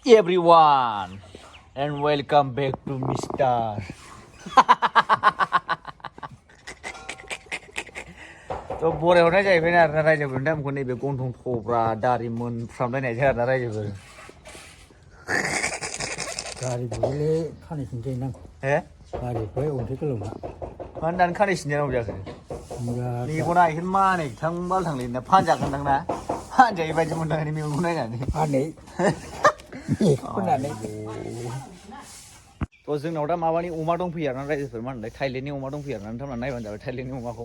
everyone and welcome back to Mr. तो बरायावनो जाहैबाय आरोना रायजोफोर नोंथांमोनखौ नैबे गन्थं थब्रा दारि मोनफ्रामलायनायसो आरोना रायजोफोर गारि बुले खानाय सिनजायो हे गारिखौहाय अन्थाइ गोलावना मानो दानो खानाय सिनजानांगौ जाखो मेगना आइखोन मानैथां बालथांलै फानजागोन दां ना फानजायै बायदि मोनदां मेगनखौ नायनानै फानै खोनानै तो जोंनाव दा माबानि अमा दंफैयो आरोना रायजोफोर मा होनोलाय थाइलेण्डनि अमा दंफैयो आरोना नोंथांमोना नायबानो जाबाय थाइलेण्डनि अमाखौ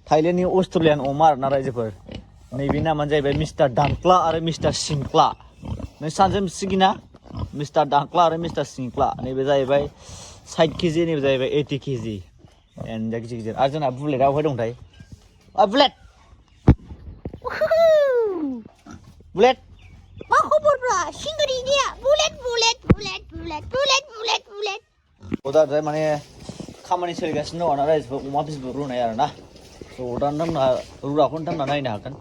थाइलेण्डनि अस्ट्रेलियान अमा आरोना रायजोफोर नैबे नामानो जाहैबाय मिस्टार दांक्ला आरो मिस्टार सिंक्ला नों सानजों सिगिना मिस्टार दांक्ला आरो मिस्टार सिंक्ला नैबे जाहैबाय 60 केजि नैबे जाहैबाय 80 केजि एन्ड गिदिर गिदिर आरो जोंना बुलेटआ अबेहाय दंथाय बुलेट बुलेट मा खबरब्रा सिंगरिनिया बुलेट दा माने खामानि सोलिगासिनो दं आरोना रायजोफोर अमा बिबु रुनाय आरोना स' दा नोंथांमोना रुग्राखौ नोंथांमोना नायनो हागोन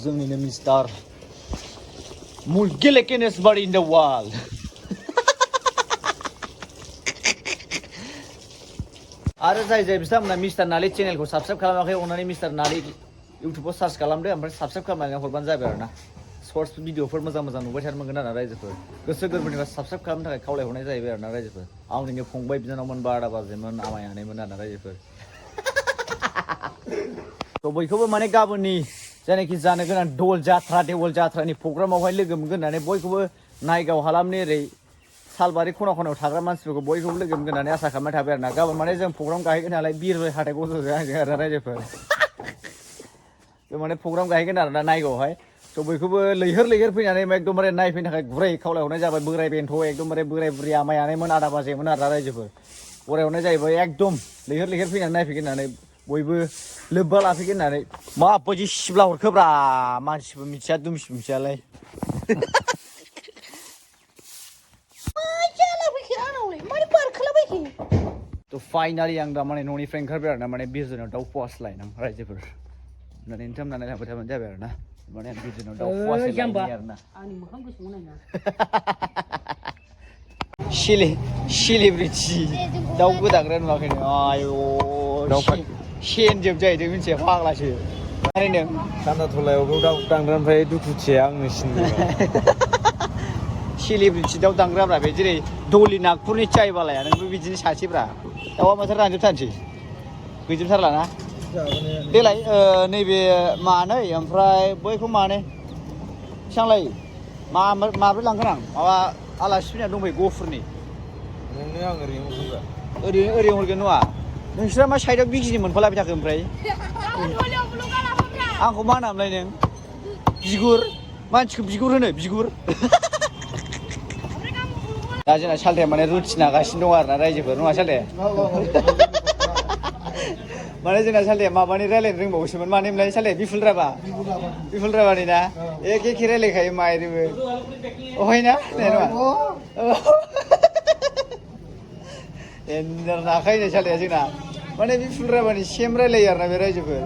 जोंनिनो मिस्टार मुलगेलेकेनेस बारि इन दा वार्ल्ड आरो जाय बिथांमोना मिस्टार नाली चेनेलखौ साबस्क्राइब खालामाखै अननानै मिस्टार नाली इउटुबाव सार्च खालामदो ओमफ्राय साबस्क्राइब खालामनानै हरबानो जाबाय आरोना सर्ट्स भिडिअफोर मोजां नुबाय थानो मोनगोन आरोना रायजोफोर गोसो गोरबोनिफ्राय साबस्क्राइब खालामनो थाखाय खावलायहरनाय जाहैबाय आरोना रायजोफोर आंनिनो फंबाय बिनानावमोन बादा बाजैमोन आमाय आनैमोन आरोना रायजोफोर थ' बयखौबो माने गाबोननि जायनाखि जानो गोनां दल जात्रा देवल जात्रानि प्रग्रामावहाय लोगो मोनगोन होननानै बयखौबो नायगाव हालामनि ओरै सालबारि खना खनायाव थाग्रा मानसिफोरखौ बयखौबो लोगो मोनगोन होननानै आसा खालामनाय थाबाय आरोना गाबोन माने जों प्रग्राम गाहैगोन नालाय बिरबाय हाथाय गज'जों आंजों आरोना रायजोफोर जों माने प्रग्राम गाहैगोन आरोना नायगावहाय थ' बयखौबो लैहोर फैनानै एकदमबारे नायफैनो थाखाय गुरै खावलायहरनाय जाबाय बोराय बेन्थ' एकदमबारे बोराय बुरि आमाय आनैमोन आदा बाजैमोन आरोना रायजोफोर बरायहरनाय जाहैबाय एकदम लैहोर फैनानै नायफैगोन होननानै बयबो लोब्बा लाफैगोन होननानै माबायदि सिब्ला हरखोब्रा मानसिबो मिथिया दुमसिबो मिथियालाय थ' फाइनालि आं दा माने न'निफ्राय ओंखारबाय आरोना माने बिरजोनाव दाउ फवास लायनां रायजोफोर होननानै नोंथांमोना नायलांबाय थाबानो जाबाय आरोना माने आं बिरजोनाव दाउ फवास लायनाय आरोना आंनि मोखां गोसोआव नायना सिलिब्रिटि दाउ गोदाग्रा नुवाखै नों आयौ सेनजोब जाहैदों मिथिया फाग्लासो माने नों थान्दा थलायावबो दाउ दांग्रानिफ्राय दुखुथिया आंनो सिनबाय सिलिब्रिटि दाउ दांग्राब्रा बे जेरै दलि नागपुरनि चायबालाया नोंबो बिदिनो सासेब्रा दाउआ माथो रानजोबथारनोसै गैजोबथारलाना देलाय नैबे मानै ओमफ्राय बैखौ मानै बेसेबां लायो माब्रै लांगोन आं माबा आलासि फैना दंफैयो गफुरनि नोंनो आं ओरैनो हरगोन ओरैनो हरगोन नङा नोंसोरा मा साइडआव बिगिनि मोनफालायबाय थाखो ओमफ्राय आंखौ मा होनामलाय नों बिगुर मानसिखौ बिगुर होनो बिगुर दा जोंना सालथाया माने रुटि नागासिनो दं आरोना रायजोफोर नङा सालथाया माने जोंना सालथाया माबानि रायलायनो रोंबावोसोमोन मानोमोनलाय सालथाया बिफुल राभानि ना एखे रायलायखायो माइरैबो अहाय ना नङा एन्जार नाखायो सालथाया जोंना माने बिफुल राभानि सेम रायलायो आरोना बे रायजोफोर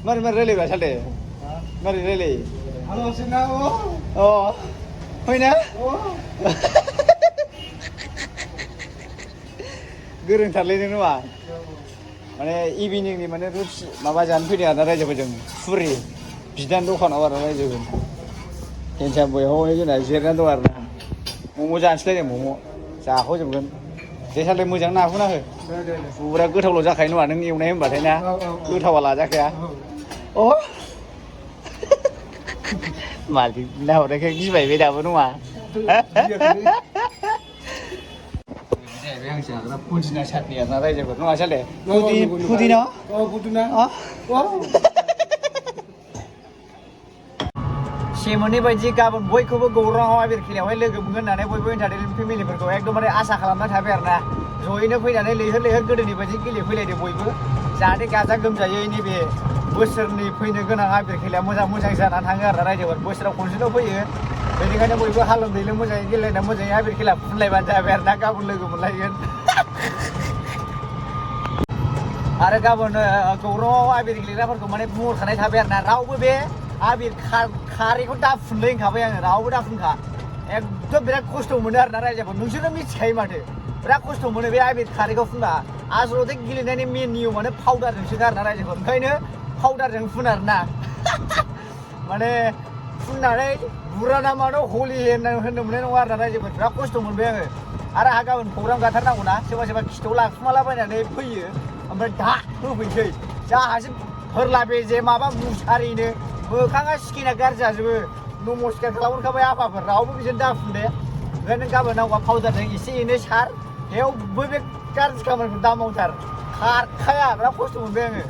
मारै रायलायबा सालथाया मारै रायलायो अ फैना गोरोंथारलै नों नङा माने इभिनिंनि माने रुटि माबा जानो फैदों आरोना रायजोफोरजों फुरि बिदान दखानाव आरो रायजोफोर केन्सार बयहाय जोंना जिरायनानै दं आरोना मम' जानोसैलायदों मम' जाहोजोबगोन दे सालथाय मोजां नाखौना हो फुरा गोथावल' जाखायो नङा नों एवनाय होनबाथाय ना गोथावा लाजाखाया अ मालिक नाहरनायखाय गिबाय बे दाबो नङा आं जाग्रा पुदिना चाटनि आरोना रायजोफोर नङा साले पुदिना सेमोननि बायदि गाबोन बयखौबो गौराङाव आबिर खेलायावहाय लोगो मोनगोन होननानै बयबो एन्टारटेनमेन्ट फेमिलिफोरखौ एकदमबारे आसा खालामना थाबाय आरोना जयैनो फैनानै लैहोर गोदोनि बायदि गेलेफैलायदो बयबो जाहाथे गाजा गोमजायै नैबे बोसोरनि फैनो गोनां आबिर खेलाया मोजां जानानै थाङो आरोना रायजोफोर बोसोराव खनसेल' फैयो बेनिखायनो बयबो हालोम दैलो मोजाङै गेलेना मोजाङै आबिर खेला फुनलायबानो जाबाय आरोना गाबोन लोगो मोनलायगोन आरो गाबोन गौराङाव आबिर गेलेग्राफोरखौ माने बुंहरखानाय थाबाय आरोना रावबो बे आबिर खारैखौ दा फुनलै होनखाबाय आङो रावबो दा फुनखा एकदम बिराद खस्थ' मोनो आरोना रायजोफोर नोंसोरनो मिथिखायो माथो बिराद खस्थ' मोनो बे आबिर खारैखौ फुनबा आसलथे गेलेनायनि मेन नियमानो पाउडारजोंसो गारोना रायजोफोर ओंखायनो पाउडारजों फुन आरोना माने फुननानै बुराना मानो हलि होननो मोननाय नङा आरोना रायजोफोर बिराद खस्थ' मोनबाय आङो आरो आहा गाबोन प्रग्राम गाथारनांगौना सोरबा खिथाव लाखुमालाबायनानै फैयो ओमफ्राय दा होफैनोसै जाहासो फोरला बेजे माबा मुसारिनो मोखाङा स्किना गाज्रि जाजोबो नमस्कार खालामहरखाबाय आफाफोर रावबो बिदिनो दाफुन दे ओंखायनो गाबोन नांगौबा पाउडारजों एसे एनै सार बेयावबो बे गाज्रि खामानिखौ दा मावथार खारखाया बिराद खस्थ' मोनबाय आङो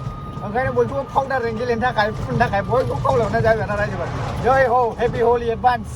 ओंखायनो बयखौबो पाउडारजों गेलेनो थाखाय फुननो थाखाय बयखौबो खावलायहरनाय जाबाय आरोना रायजोफोर जय हो हेपि हलि एडभान्स